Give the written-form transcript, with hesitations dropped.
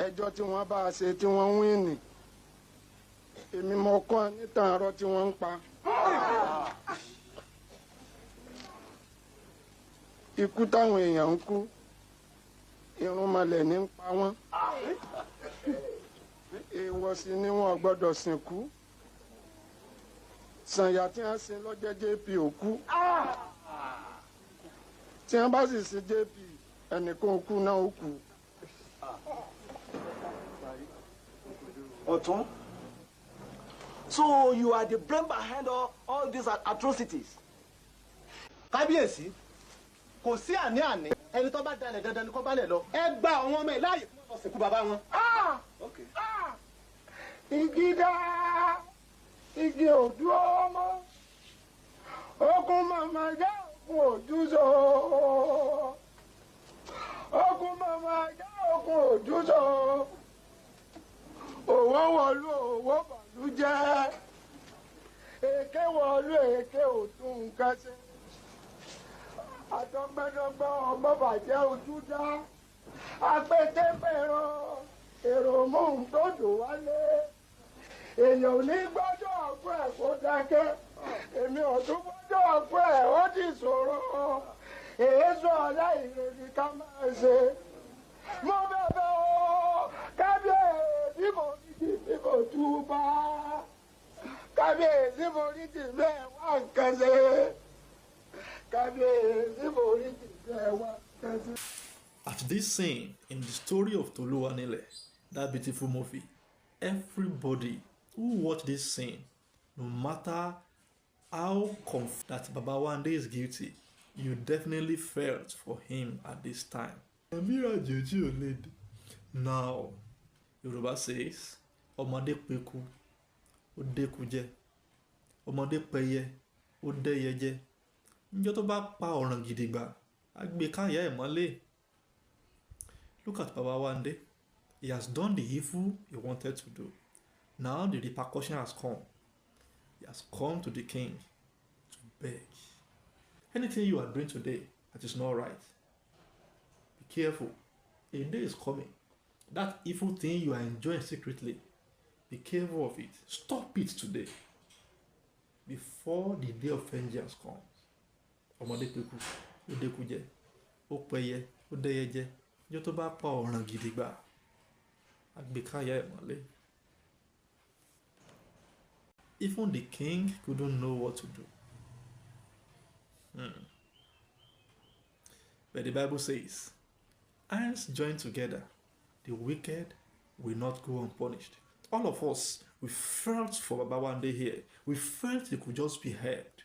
Ẹjọ́ tí wọ́n bá a ṣe tí wọ́n ń win, èmi mọ kọ́ nítàn arọ́ tí wọ́n ń pa. Ikú táwọn èèyàn ń kú, irúnmọlẹ̀ ní ń pa wọ́n. Èèwọ̀ sì ni wọn ò gbọ́dọ̀ sìnkú. Sànyà tí wọ́n sin lọ́jọ́ JP òkú. Tí wọ́n bá sì sin JP, ẹnìkan òkú náà ó kú. Ọ̀tún. So you are the brain behind all these atrocities. Kábíyèsí, kò sí àní-àní, ẹni tó bá dalẹ̀, dandan ni kó bá lẹ̀ lọ. Ẹ gba àwọn ọmọ ẹ̀ láàyè kí wọ́n lọ sìnkú bàbá wọn. Igi dá igi òdú ọmọ okun màmá já okun òjúṣọ, okun màmá já okun òjúṣọ, òwò wọlú, òwò bàlújẹ́, èké wọlú, èké òtún nǹkan ṣe, àtọgbẹdọgbẹ ọmọ bàjẹ́ ojú dá apẹtẹpẹrọ èrò mọ́hún tó dùn wálé. Èèyàn ò ní gbọ́dọ̀ ọ̀pọ̀ ẹ̀ kó dákẹ́, èmi ò tún gbọ́dọ̀ ọ̀pọ̀ ẹ̀, ó ti ṣòro. Èso aláìrèdí ká máa ṣe. Mo bẹ̀bẹ̀ o, kábíyèsí, mo ní kí mi kò túbà. Kábíyèsí, mo ní kí bẹ́ẹ̀ wá nǹkan ṣe. Kábíyèsí, mo ní kí bẹ́ẹ̀ wá nǹkan ṣe. At this scene in the story of Toluwanile, that beautiful movie, everybody who watched this scene, no matter how that Baba Wande is guilty, you definitely felt for him at this time. Now, Yoruba says, ọmọdé peku, ó déku jẹ. Ọmọdé pẹyẹ, ó dẹ́yẹ jẹ. Níjọ́ tó bá pa ọ̀ràn gidigba, á gbé káyà ẹ̀ mọ́lé. Look at Baba Wande. He has done the evil he wanted to do. Now the repercussion has come. He has come to the king to beg. Anything you are doing today that is not right, be careful. A day is coming. That evil thing you are enjoying secretly, be careful of it. Stop it today, before the day of vengeance comes. Ọmọdé peku, ó déku jẹ, ó pẹyẹ, ó dẹ́yẹ jẹ. Níjọ́ tó bá pa ọ̀ràn gidigba, á gbé káyà ẹ̀ mọ́lé. Even the king couldn't know what to do. But the Bible says, hands joined together, the wicked will not go unpunished. All of us, we felt for Baba Wande here. We felt he could just be helped.